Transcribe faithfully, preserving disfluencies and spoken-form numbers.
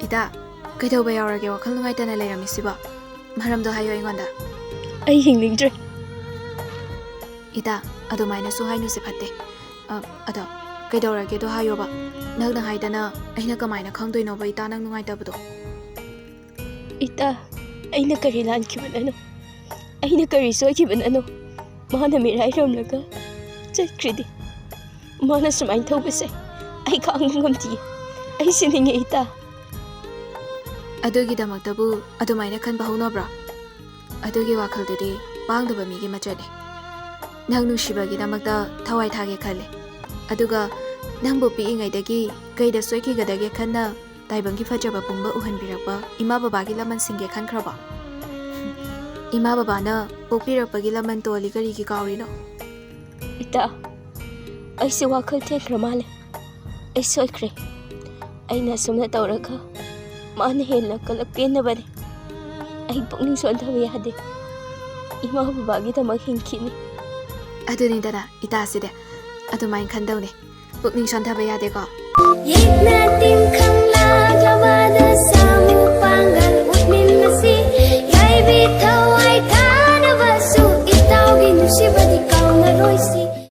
ꯏꯇꯥ, ꯀꯩꯗꯧꯕ ꯌꯥꯎꯔꯒꯦ ꯋꯥꯈꯜ ꯅꯨꯡꯉꯥꯏꯇꯅ ꯂꯩꯔꯝꯃꯤꯁꯤꯕꯣ? ꯃꯔꯝꯗꯣ ꯍꯥꯏꯌꯣ ꯑꯩꯉꯣꯟꯗ꯫ ꯑꯩ ꯍꯤꯡꯅꯤꯡꯗ꯭ꯔꯦ꯫ ꯏꯇꯥ, ꯑꯗꯨꯃꯥꯏꯅꯁꯨ ꯍꯥꯏꯅꯨꯁꯦ, ꯐꯠꯇꯦ꯫ ꯑ, ꯑꯗꯣ ꯀꯩꯗꯧꯔꯒꯦꯗꯣ ꯍꯥꯏꯌꯣꯕ꯫ ꯅꯪꯅ ꯍꯥꯏꯗꯅ ꯑꯩꯅ ꯀꯃꯥꯏꯅ ꯈꯪꯗꯣꯏꯅꯣꯕ ꯏꯇꯥ ꯅꯪ ꯅꯨꯡꯉꯥꯏꯇꯕꯗꯣ? ꯏꯇꯥ, ꯑꯩꯅ ꯀꯔꯤ ꯂꯥꯟꯈꯤꯕꯅꯅꯣ? ꯑꯩꯅ ꯀꯔꯤ ꯁꯣꯏꯈꯤꯕꯅꯅꯣ? ꯃꯥꯅ ꯃꯤꯔꯥꯏꯔꯝꯂꯒ ꯆꯠꯈ꯭ꯔꯤꯗꯤ꯫ ꯃꯥꯅ ꯁꯨꯃꯥꯏꯅ ꯇꯧꯕꯁꯦ ꯑꯩ ꯈꯥꯡꯕ ꯉꯝꯗꯤꯌꯦ꯫ ꯑꯩ ꯁꯤꯅꯤꯡꯉꯦ ꯏꯇꯥ꯫ ꯑꯗꯨꯒꯤꯗꯃꯛꯇꯕꯨ ꯑꯗꯨꯃꯥꯏꯅ ꯈꯟꯕ ꯍꯧꯅꯕ꯭ꯔꯣ? ꯑꯗꯨꯒꯤ ꯋꯥꯈꯜꯗꯨꯗꯤ ꯄꯥꯡꯗꯕ ꯃꯤꯒꯤ ꯃꯆꯠꯅꯤ꯫ ꯅꯪ ꯅꯨꯡꯁꯤꯕꯒꯤꯗꯃꯛꯇ ꯊꯋꯥꯏ ꯊꯥꯒꯦ ꯈꯜꯂꯦ꯫ ꯑꯗꯨꯒ ꯅꯪꯕꯨ ꯄꯤꯛꯏꯉꯩꯗꯒꯤ ꯀꯩꯗ ꯁꯣꯏꯈꯤꯒꯗꯒꯦ ꯈꯟꯅ ꯇꯥꯏꯕꯪꯒꯤ ꯐꯖꯕ ꯄꯨꯝꯕ ꯎꯍꯟꯕꯤꯔꯛꯄ ꯏꯃꯥ ꯕꯕꯥꯒꯤ ꯂꯃꯟꯁꯤꯡꯒꯦ ꯈꯟꯈ꯭ꯔꯕꯣ? ꯏꯃꯥ ꯕꯕꯥꯅ ꯄꯣꯛꯄꯤꯔꯛꯄꯒꯤ ꯂꯃꯟ ꯇꯣꯜꯂꯤ ꯀꯔꯤꯒꯤ ꯀꯥꯎꯔꯤꯅꯣ? ꯏꯇꯥ, ꯑꯩꯁꯦ ꯋꯥꯈꯜ ꯊꯦꯡꯈ꯭ꯔ ꯃꯥꯜꯂꯦ꯫ ꯑꯩ ꯁꯣꯏꯈ꯭ꯔꯦ꯫ ꯑꯩꯅ ꯑꯁꯨꯝꯅ ꯇꯧꯔꯒ ꯃꯥꯅ ꯍꯦꯟꯅ ꯀꯂꯛ ꯄꯦꯟꯅꯕꯅꯦ꯫ ꯑꯩ ꯄꯨꯛꯅꯤꯡ ꯁꯣꯟꯊꯕ ꯌꯥꯗꯦ꯫ ꯏꯃꯥ ꯕꯕꯥꯒꯤꯗꯃꯛ ꯍꯤꯡꯈꯤꯅꯤ꯫ ꯑꯗꯨꯅꯤꯗꯅ ꯏꯇꯥꯁꯤꯗꯤ ꯑꯗꯨꯃꯥꯏꯅ ꯈꯟꯗꯧꯅꯦ꯫ ꯄꯨꯛꯅꯤꯡ ꯁꯣꯟꯊꯕ ꯌꯥꯗꯦꯀꯣ꯫ ꯌꯦꯛꯅ ꯇꯤꯡꯈꯪ ꯂꯥꯛꯂꯕꯗ